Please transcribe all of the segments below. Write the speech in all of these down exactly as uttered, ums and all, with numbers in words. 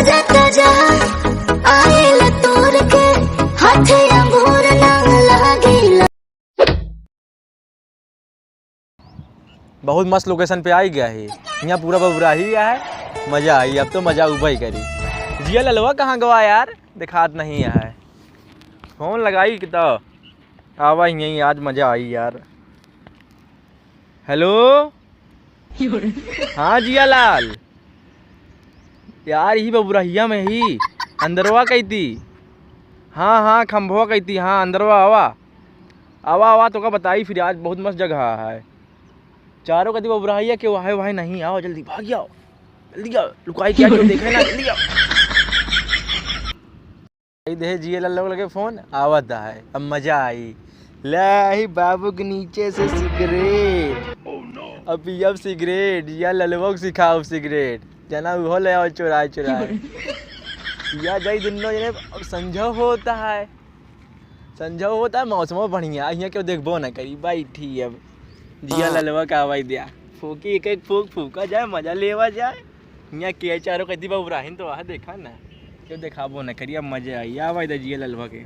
जत जा आइल तोर के हाथे अंगूर ना लागिला। बहुत मस्त location पे आई गया है। यहाँ पूरा बबुराही है, मजा आई, अब तो मजा उबई करी। जिया ललवा कहाँ गवा यार, दिखात नहीं है। फोन लगाई कि तो आवा ही नहीं, आज मजा आई यार। हेलो, हाँ जिया लाल, यार यही बबुराहिया में ही अंदरवा कइती। हाँ हाँ, खंभवा कइती, हाँ अंदरवा आवा। आवा आवा, तोका बताई फिर, आज बहुत मस्त जगह है। चारों कइती बबुराहिया के, वाहे वाहे नहीं, आओ जल्दी भाग आओ, जल्दी आओ, लुकाई क्या क्यों देखे ना, जल्दी आओ। आई दे जिया लाल लोग लगे फोन, आवत है, अब मजा आई। ले आई बाबू के नीचे से सिगरेट। अब पियब सिगरेट, जिया ललवा के सिखाओ सिगरेट। जना उहो ले आओ चोराए चोराए। पिया जाई दुन्नो जने, अब संझा होता है। संझा होता है, मौसमो बढ़िया, हियाँ केहू देखबो ना करी, बैठी अब। जिया हाँ। ललवा का आवाज दिया। फूकी एक एक फूक फूका जाए, मजा लेवा जाए। हियाँ के चारों कइती बबुराहिन तो वहाँ देखा ना। केहू देखाबो ना करी, अब मजा आई। आवाज दे जिया ललवा के।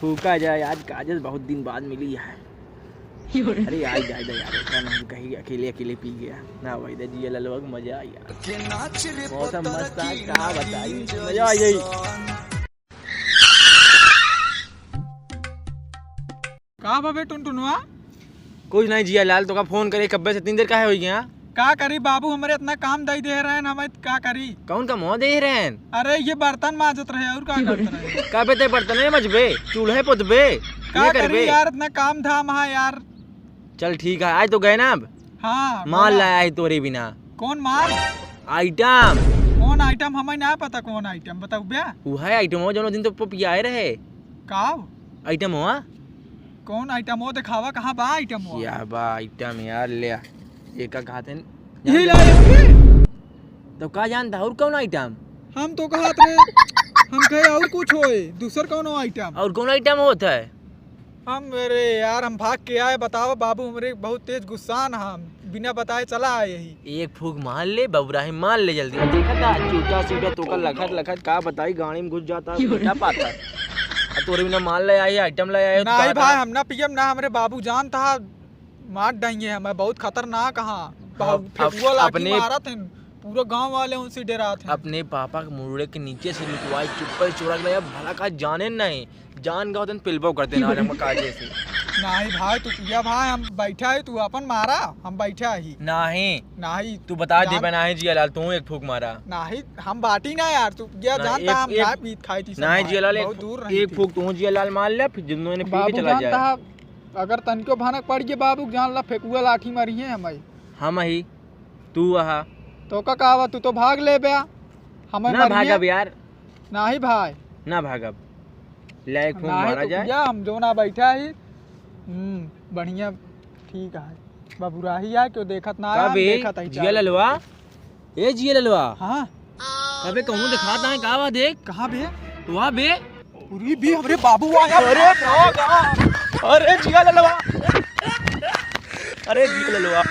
फूका जाए, आज काजल बहुत दिन बाद मिली है। अरे आई जाए दे यार, इतना नहीं कहीं अकेले अकेले पी गया। ना आवाज दे जिया ललवा के, मजा आई यार। मौसम मस्त है, का बताई, मजा आ गई। का बा बे टुनटुनवा? कुछ नहीं जिया लाल, तोका फोन करे कब्बे से, तीन देर काहे होई गया? का करी बाबू, हमरे इतना काम दई दे रहेन, हम का करी? कौन का मुँह दे रहेन? अरे ये बर्तन माजत रहे, और का करत रहे? कबे ते बर्तन मजबे, चूल्हे पोतबे, का ये करी करबे? यार, इतना काम धाम है यार। चल ठीक है, आज तो गए ना अब। हाँ, माल बोला। लाया है तोरे बिना। कौन माल? आइटम। कौन आइटम? हमें ना पता कौन आइटम, बताऊ बे। वो है आइटम हो, जौन दिन तो प-, पियाए रहे। का? आइटम हो, हाँ? कौन आइटम हो? दिखावा, कहाँ बा आइटम हो? क्या बा आइटम यार, ले आ। ये का कहते हैं? ये ला, ये। तो का जानता, और कौन आइटम? हम तो कहत रहे, हम कहे और कुछ होए, दूसर कौनो आइटम। और कौन आइटम होत है? हम, अरे यार, हम भाग के आए, बतावा बाबू, हमरे बहुत तेज गुस्सान हम बिना बताए चला आए यही। एक फूक मार ले, बबुराही मार ले जल्दी। देखा था, चूटा सूटा तोका लखत लखत का बताई, गाड़ी में घुस जाता, बेटा पाता। अब तोरे बिना माल ले आए, आइटम ले आए, तो नहीं का भाई, था? हम ना पियम ना, हमरे बाबू जानता, मार डाएंगे हमें, बहुत खतरनाक हाँ। बहुत अब, अब फेकुआ लाठी अपने मारत हैं, पूरा गांव वाले उनसे डरात हैं। अपने पापा के मुड़े के नीचे से लुकवाई चुप्पे से चोरा के लाया, भला का जाने नहीं, जान का होतन पिलबो करते ना हम काजे से। नहीं भाई, तू पिया भाई, हम बैठा है, तू अपन मारा, हम बैठा ही। नहीं। नहीं। तू बता जान देबे, नहीं जिया लाल, तू एक फूक मारा। नहीं, हम बाटी ना यार, तू पिया ना, जानता एक, हम एक, ना पीत खाई थी सब नहीं भाई, जिया लाल, एक बहुत फू-, दूर रही एक थी। फूक तू जिया लाल मार ले, फिर जिंदगी ने पी के बाबू चला जानता जाए। है, अगर तनिको भनक पड़ गए बाबू, जान ला फेकुआ लाठी मारी है हमारी। हम ही, तू आहा। तो का कहवा, तू तो भाग ले बे, हमें ना मारिए। भागब यार। नाही भाई। ना भागब। ले एक फूंक नाही मारा तो जाए। भैया, हम जो ना बैठा ही। हम्म, बढ़िया, ठीक है। बबुराही है, क्यों देखत ना का है, हम बे, देखत ही जिया चाहे। ललवा? ए जिया ललवा। हाँ। अबे कहूँ दिखात ना है, का बा देख? कहाँ बे? वहाँ बे। अरे बे, हमरे बाबू आया। अरे बाबा। अरे जिया ललवा। अरे जिया ललवा।